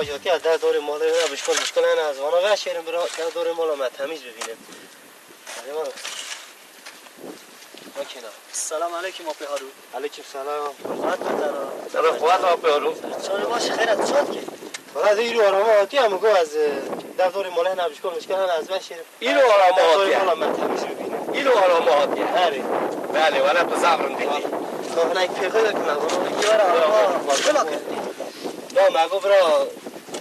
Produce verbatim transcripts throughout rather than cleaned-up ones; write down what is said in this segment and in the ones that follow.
Hatiya dev dorê malê me bişkol bişkol hene, ez vana veşêrim bira dev dorê mala me temiz bibînim. Hadi bana. Makina. Selam aleyküm Apê Harû. Aleyküm selam. Rahat mı tera? Sebe xwat Apê Harû. Çarê baş xeyret çat ki. Valla de îro arama hatiya, mi go ez, e, dev dorê malê hene bişkol bişkol hene, ez veşêrim. Îro arama hatiye. Mala me temiz bibîne. Îro arama hatiye. Herê. Belê, wele tu zaf rindî. Ka hinek pêxê de kime, bana bir kere arama. Bela kir. Ya me go bira,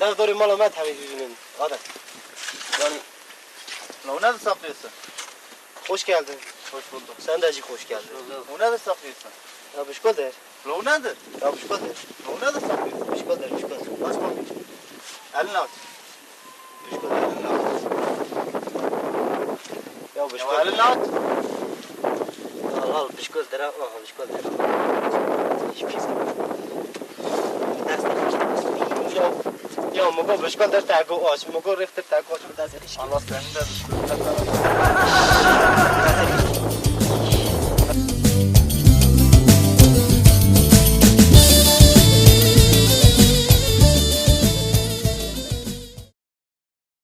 dev dorê mala me temiz bibînin. Hadi. Yani. La o ne saklıyorsun? Hoş geldin. Hoş bulduk. Sen de hoş geldin. O ne saklıyorsun? Ya bişkol der. La o nedir? Ya bişkol der. La o nedir saklıyorsun? Bişkol der, bişkol. Aç bakayım. Elini aç. Bişkol der, elini aç. Ya bişkol der. Ya elini aç. Al, al, bişkol der, al, al, bişkol der. Hiç pis. Ders de ya, ya, mi go bişkol der, te go aç, mi go rêxtir te go aç, bi dest Allah seni de bişkol der.